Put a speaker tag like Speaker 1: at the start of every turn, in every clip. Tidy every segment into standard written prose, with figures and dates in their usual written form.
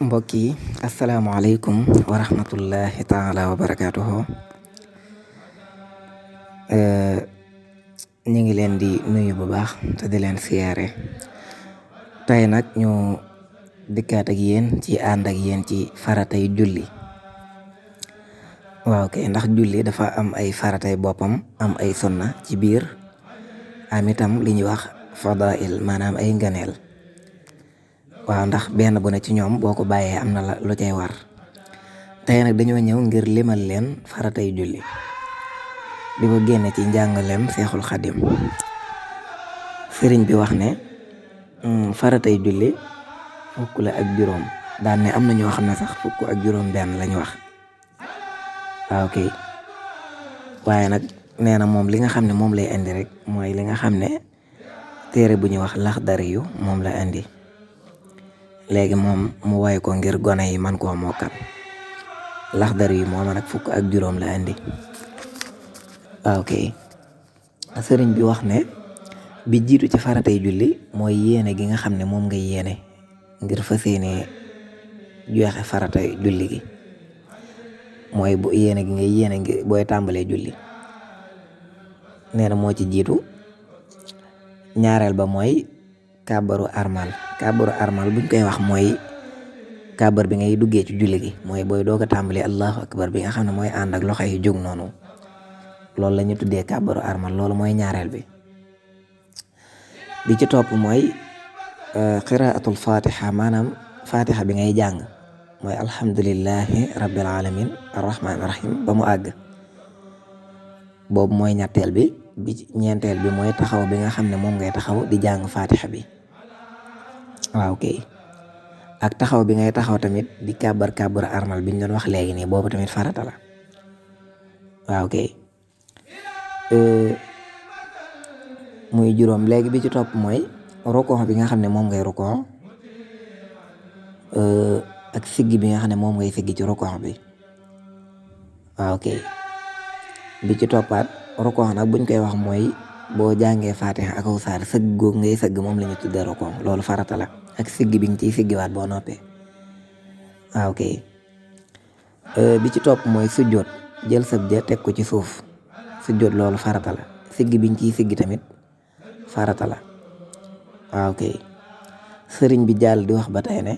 Speaker 1: mbokk yi asalaamaaleykum wa rahmatullahi taala wa barakaatuhu. ñu ngi leen di nuyu bu baax te di leen siyaare. tey nag ñu dikkaat ak yéen ci ànd ak yéen ci faratay julli. waaw kay, ndax julli dafa am ay faratay boppam, am ay sunna ci biir, am itam li ñuy wax fadail, maanaam ay ngëneel. waaw, ndax benn bu ne ci ñoom boo ko bàyyee am na la lu cay war. tey nag dañoo ñëw ngir limal leen faratay julli di ko génne ci njàngaleem Seexul Xadim. sëriñ bi wax ne faratay julli fukk la ak juróom, daan ne am na ñoo xam ne sax fukk ak juróom benn lañu wax. waaw kay, waaye nag nee na moom li nga xam ne moom lay indi rek mooy li nga xam ne téere bu ñuy wax Laxdari yu moom la indi. léegi moom mu way ko ngir gone yi man koo mokkal. Laxdari yu moom nag fukk ak juróom la indi. waaw kay, sëriñ bi wax ne bi jiitu ci faratay julli mooy yéene gi nga xam ne moom ngay yéene ngir fas yéene joxe faratay julli gi. mooy bu yéene gi ngay yéene ngi booy tàmbalee julli. nee na moo ci jiitu. ñaareel ba mooy kàbbaru armal. kàbbaru armal buñ koy wax mooy kàbbar bi ngay duggee ci julli gi, mooy booy doog a tàmbalee allahu akbar bi nga xam ne mooy ànd ak loxo yi jóg noonu. loolu la ñu tuddee kàbbaru armal, loolu mooy ñaareel bi. bi ci topp mooy qiraatul fatiha, maanaam fatiha bi ngay jàng mooy alhamdulillahi rabbil alamin arrahman rahim ba mu àgg. boobu mooy ñetteel bi. ñeenteel bi mooy taxaw bi nga xam ne moom ngay taxaw di jàng fatiha bi. waaw kay, ak taxaw bi ngay taxaw tamit di kàbbar armal bi ñu doon wax léegi nii, boobu tamit farata la. waaw kay, muy juróom. léegi bi ci topp mooy rukoo bi nga xam ne moom ngay rukoo ak siggi bi nga xam ne moom ngay siggi ci rukoo bi. waaw kay, bi ci toppaat rukoo nag buñ koy wax mooy boo jàngee fatiha ak aw saar sëgg googu ngay sëgg moom la ñu tuddee rukoo, loolu farata la, ak siggi bi nga ciy siggiwaat boo noppee. waaw kay, bi ci topp mooy sujjoot, jël sab ja teg ko ci suuf, sujjoot loolu farata la, siggi bi nga ciy siggi tamit farata la. waaw kay, sëriñ bi jàll di wax ba tey ne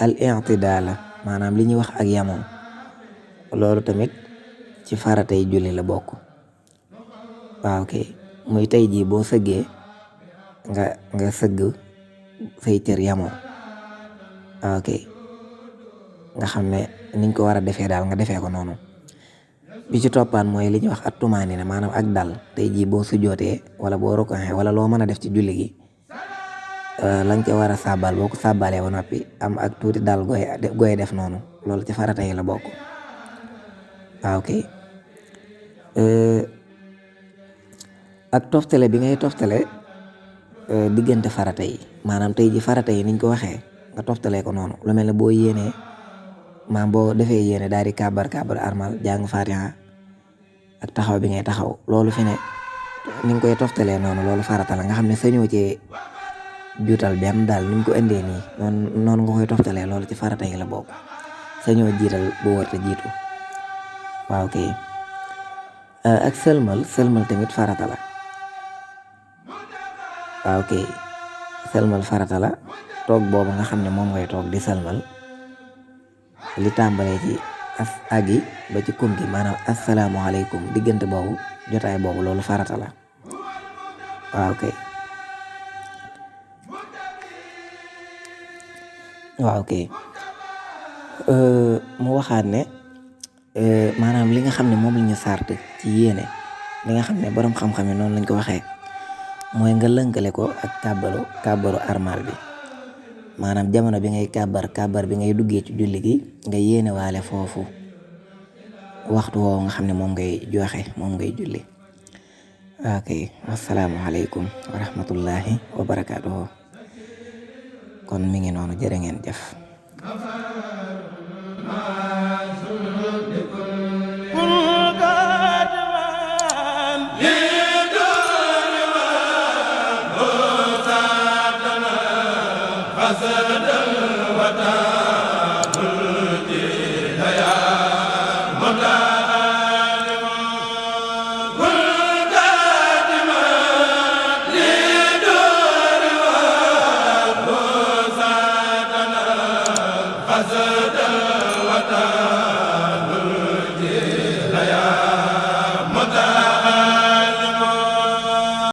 Speaker 1: al i'tidaal, maanaam li ñuy wax ak yamoom, loolu tamit ci faratay julli la bokk. waaw kay, muy tey jii boo sëggee nga sëgg say cër yamoo. waaw kay, nga xam ne niñ ko war a defee daal nga defee ko noonu. bi ci toppaan mooy li ñuy wax at tumaanina, maanaam ak dal. tey jii boo sujjootee wala boo rukkoonee wala loo mën a def ci julli gi, lañ ca war a sàbbal boo ko sàbbalee ba noppi am ak tuuti dal gooy def noonu, loolu ci farata yi la bokk. waaw kay, ak toftale bi ngay toftale diggante farata yi, maanaam tey ji farata yi niñ ko waxee nga toftalee ko noonu. lu mel ne boo yéenee boo defee yéene daal di kàbbar armal jàng fatiha ak taxaw bi ngay taxaw, loolu fi ne ni nga koy toftalee noonu, loolu farata la, nga xam ne sañoo ci juutal benn daal ni ñu ko indee nii noonu nga koy toftalee, loolu ci farata yi la bokk. sañoo jiital bu warta jiitu. waaw kay, ak sëlmal tamit farata la. waaw kay, sëlmal farata la. toog boobu nga xam ne moom ngay toog di sëlmal, li tàmbalee ci agi ba ci kum gi, maanaam asalaamualeykum, diggante boobu jotaay boobu loolu farata la. waaw kay, waaw kay, mu waxaat ne maanaam li nga xam ne moom la ñu sart ci yéene, li nga xam ne borom xam-xam yi noonu lañ ko waxee, mooy nga lënkale ko ak kàbbaru armal bi. maanaam jamono bi ngay kàbbar bi ngay duggee ci julli gi nga yéene waale foofu waxtu woowu nga xam ne moom ngay joxe moom ngay julli. ok wasalaamualeykum wa rahmatullahi wa barakaatuhu. kon mi ngi noonu, jërë ngeen jëf.